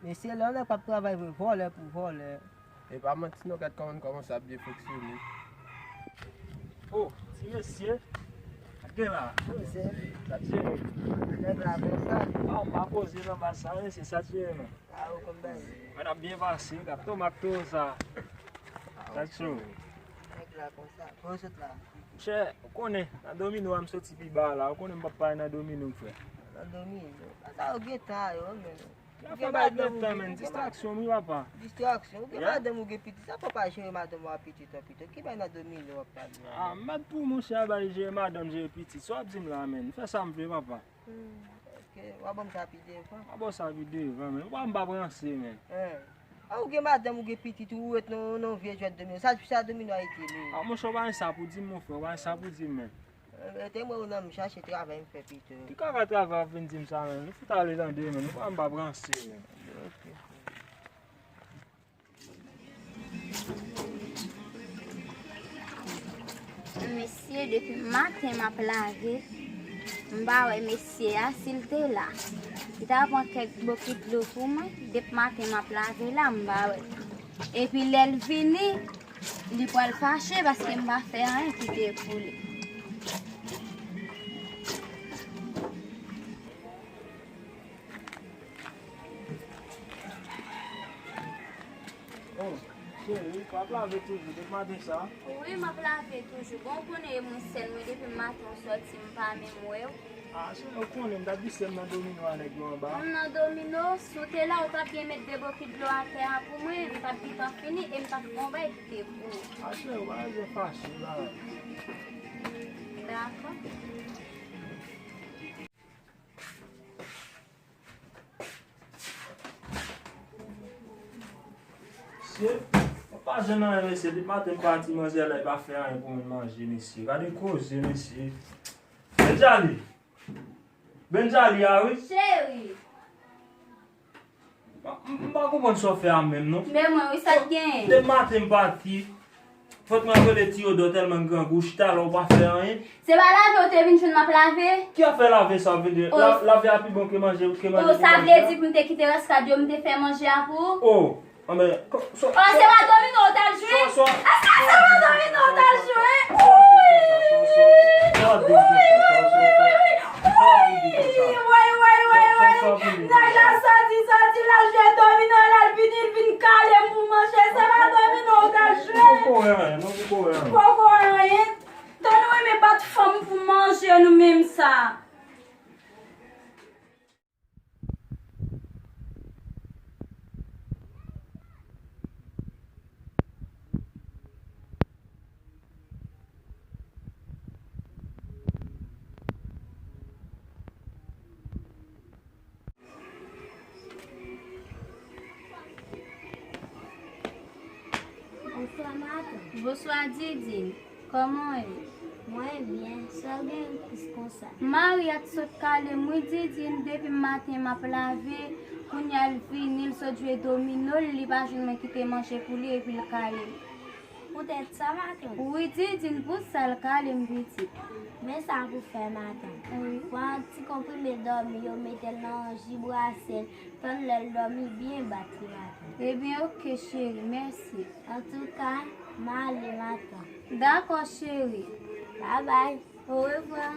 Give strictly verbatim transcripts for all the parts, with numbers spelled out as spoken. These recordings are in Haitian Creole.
Mesye, lè yon nèg p ap travay vre, vòlè pou vòlè. E pa manti non, gad kòman n kòmanse ap byen fonksyone. O, ti mesye. Gade la. Sa t jere? Nèg la konsa. A, w pa poze nan baz sa, mesye, sa t jere, non? A, ou konn bagay. Mwen ap byen pase, gad tomat tou sa. Sa t cho. Nèg la konsa. Kote w sot la? Chè, ou konnen, nan domino a m soti pi ba la. Ou konnen m p ap pale nan domino, frè. Nan domino? Sa yo gen tan yo, men. Ou gen madanm ou gen, ou gen madanm. Distraksyon, wi, papa. Distraksyon? Ou gen madanm ou gen pitit, sa papa jere madanm ou ak pitit ou pito. Ki bay nan domino w ap pale la? A, m mèt pou monchè a bay jere madanm, jere pitit. Sa w ap di m la, men? M fè sa m vle, papa. Hmm, ok. W a ban m sa pi devan. W a ban m sa pi devan, men. Ou pa m pa pranse, men. Hein. A, ou gen madanm, ou gen pitit, ou ret nan, nan vye jwèt domino. Sa, sa domino a ete li. A, monchè, ou pa gen sa pou di m, mon frè, ou pa gen sa pou di m, men. Rete mwen ou nan m chache travay m fè pito. Ki kaka travay w ap vin di m sa, men? Nou fout ale tande, men. Nou pa m pa pranse, men. Ok. Mesye, depi maten m ap lave, m pa wè mesye a, si l te la, li ta pran kèk bokit dlo pou mwen. Depi maten m ap lave la, m pa wè l. Epi lè l vini, li pral fache paske m pa fè anyen ki te pou li. Oh, cheri, w ap lave toujou depi maten sa? Wi, m ap lave toujou. Bon, ou konnen e mwen sèl mwen, depi maten w sòti, m pa menm wè w. A, cheri, ou konnen, m t ap di sèl nan domino a nèg yo anba. M nan domino, si w te la, ou t ap gen met de bokit dlo atè a pou mwen, m t ap gentan fini, e m t ap gon bay ki te pou ou. A, cheri, ou pa bezwen fache la. Dakò. Mesye, mwen pa jwenn anyen, mesye. Depi maten m pati, manzè la, li pa fè anyen pou mwen manje, mesye. Gade koze, mesye. Benjali! Benjali a, wi. Cheri! M, m, m pa konprann sa w fè a menm, non. Men mwen, wi, sa k genyen? Depi maten m pati, fòk mwen rele Tiyodò tèlman m grangou, chita la ou pa fè anyen. Se pa lave ou te vin jwenn m ap lave? Ki afè lave sa w vin di? Oh. La, lave a pi bon ke manje, ke manje. Oh, sa vle di pou m te kite rès rad yo, m te fè manje a pou ou? Oh, anben, ko-, so, oh, se pa domino ou t al jwe? So, so, èske se pa domino ou t al jwe? Wi, wi, wi, wi, wi, wi, wi. Woy, woy, woy, woy. Nèg la sòti, sòti, l al jwe domino, l al vini, l vin kale m pou manje. Se pa domino ou t al jwe. Mwen poko wè anyen, mwen poko wè anyen. Poko wè anyen? Tan nou renmen bat fanm pou manje nou menm sa. Bonswa, madanm. Bonswa, Didine. Kòman w ye? Mwen byen. Sa w gen plis konsa? Mari a t sot kale m wi, Didine, depi maten m ap lave. Kounye a l vini, l sot jwe domino l, li pa jwenn mwen kite manje pou li epi l kale m. Poutèt sa, matant? Wi, Didine, pou sa l kale m pitit. Men sa pou fè, matant. Wi. Pran ti konprime dòmi yo, mete l nan ji, brase l, tann lè l dòmi byen bat li, matant. Ebyen, oke, cheri, mèsi. Antouka, m ale, matant. Dakò, cheri. Babay. Orevwa.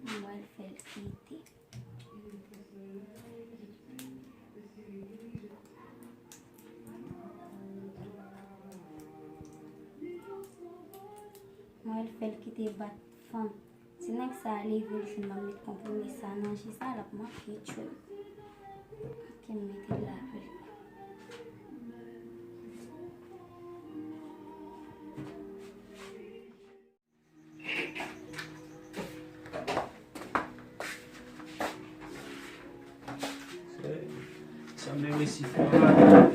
Mwen fè l kite. Mwen fè l kite bat fanm. Si nèg sa a leve l jwenn m ap met konprime sa nan ji sa, l ap manke tchwe m. Oke, m mete l la pou li. Sanble resi fè yon bagay.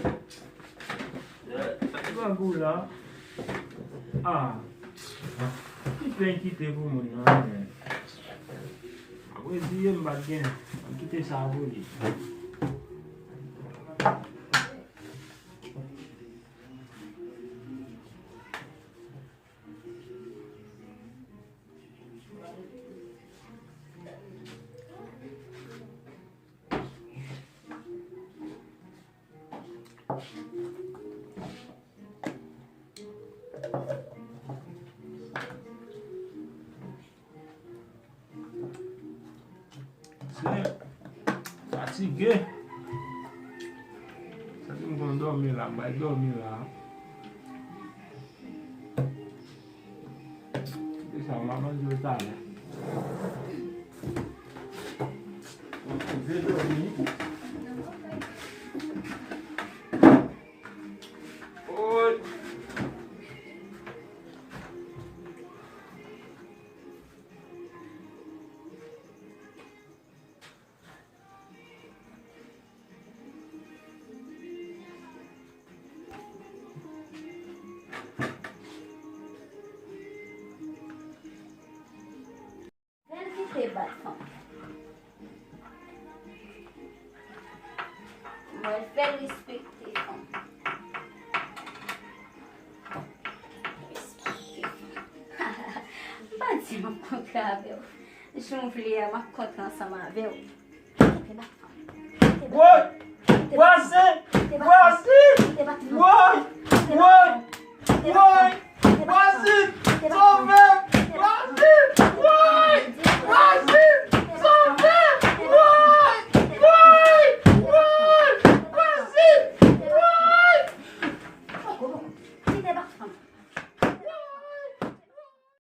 Sa ki grangou la? Ah. Ki peny kite pou moun nan, men. Mwen di m pa t gen. Mwen kite sa pou li. Se fatige. Sa ki m konn dòmi la, m bay dòmi la. Se sa, m a manje yo talè. Mwen koze dòmi. Oy. Fè l kite bat fanm. Mwen fè l respekte fanm. Respekte fanm. M pa di m ap kontre avè w. Jou w vle a, m ap kontre ansanm avè w. Kite bat fanm. Kite bat fanm. Woy! Kite bat fanm. Vwazen! Kite bat fanm. Woy! Kite bat fanm. Woy! Woy! Vwazen! Sove m! Vwazen!